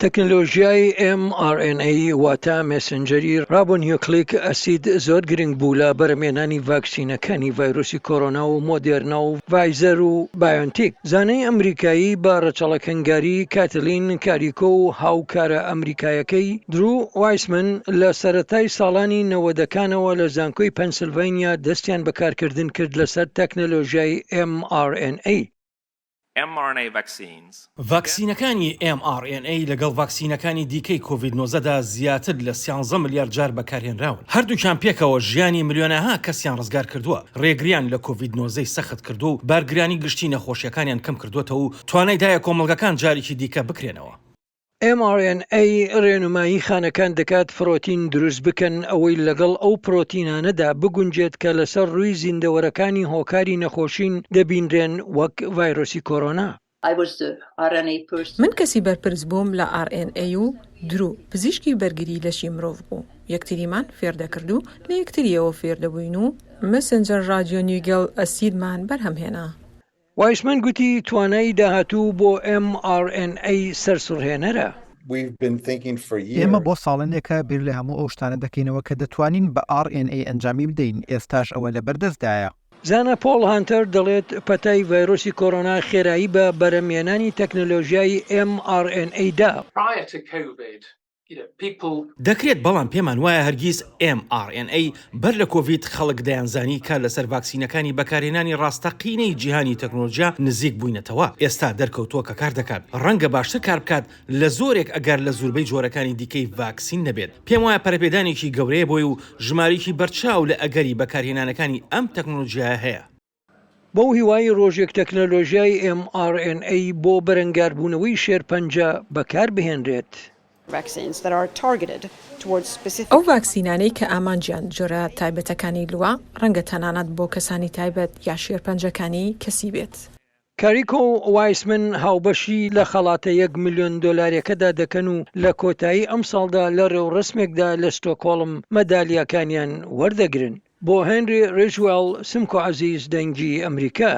تەکنەلۆژیای mRNA واتە مێسنجەری ڕابۆنیوکلیک ئەسید زۆر گرنگ بوو لە بەرهەمهێنانی ڤاکسینەکانی ڤایرۆسی کۆرۆنا و مۆدێرنا و ڤایزەر و بایۆنتیک. زانای ئەمریکایی بە ڕەچەڵەک هەنگاری کاتلین کاریکۆ و هاوکارە ئەمریکایەکەی درو وایسمن لە سەرەتای ساڵانی نەوەدەکانەوە لە زانکۆی پەنسلڤانیا دەستیان بە کارکردن کرد لەسەر تەکنەلۆژیای mRNA. mRNA vaccines. ڤاکسینەکانی mRNA لەگەڵ ڤاکسینەکانی دیکەی کۆڤید 19 دا زیاتر لە سیانزە ملیار جار بەکارهێنراون. هەردووکیان پێکەوە ژیانی ملیۆنەها کەسیان ڕزگارکردووە، ڕێگریان لە کۆڤید 19 ی سەخت کردووە و بارگرانی گشتی نەخۆشییەکانیان کەمکردووەتەوە و توانای دایە کۆمەڵگەکان جارێکی دیکە بکرێنەوە. mRNA ڕێنمایی خانەکان دەکات پرۆتین دروست بکەن ئەوەی لەگەڵ ئەو پرۆتینانەدا بگونجێت کە لەسەر ڕووی زیندەوەرەکانی هۆکاری نەخۆشین دەبینرێن وەک ڤایرۆسی کۆرۆنا. من کەسی بەرپرس بووم لە RNA و درو پزیشکی بەرگری لەشی مرۆڤ بوو، یەکتریمان فێردەکرد و لە یەکترییەوە فێردەبووین و مێسنجەر ڕادیۆنیوگێل ئەسیدمان بەرهەمهێنا. وایسمەن گوتی توانای داهاتوو بۆ mRNA سەرسوڕهێنەرە. ئێمە بۆ ساڵانێکە بیر لە هەموو ئەو شتانە دەکەینەوە کە دەتوانین بە RNA ئەنجامی بدەین، ئێستاش ئەوە لەبەردەستدایە. زانا پۆڵ هانتەر دەڵێت پەتای ڤایرۆسی کۆرۆنا خێرایی بە بەرهەمهێنانی تەکنەلۆژیای mRNA دا. دەکرێت، بەڵام پێمان وایە هەرگیز mRNA بەر لە کۆڤید خەڵک دەیانزانی کار لەسەر ڤاکسینەکانی بەکارهێنانی ڕاستەقینەی جیهانی تەکنۆلۆجیا نزیک بووینەتەوە، ئێستا دەرکەوتووە کە کار دەکات، ڕەنگە باشتر کار بکات لە زۆرێک ئەگەر لە زوربەی جۆرەکانی دیکەی ڤاکسین نەبێت، پێم وایە پەرەپێدانێکی گەورەیە بۆی و ژمارەیەکی بەرچاو لە ئەگەری بەکارهێنانەکانی ئەم تەکنۆلۆجیایە هەیە. بەو هیوای ڕۆژێک تەکنەلۆژیای mRNA بۆ بەرەنگاربوونەوەی شێرپەنجە بەکاربهێنرێت. ئەو ڤاکسینانەی کە ئامانجیان جۆرە تایبەتەکانی لووە، ڕەنگە تەنانەت بۆ کەسانی تایبەت یا شێرپەنجەکانی کەسی بێت. کاریکۆ و وایسمن هاوبەشی لە خەڵاتە یەک ملیۆن دۆلاریەکەدا دەکەن و لە کۆتایی ئەمساڵدا لە ڕێوڕەسمێکدا لە ستۆکهۆڵم مەدالیاکانیان وەردەگرن. بۆ هێنری ڕیجوێڵ، سمکۆ عەزیز، دەنگی ئەمریکا.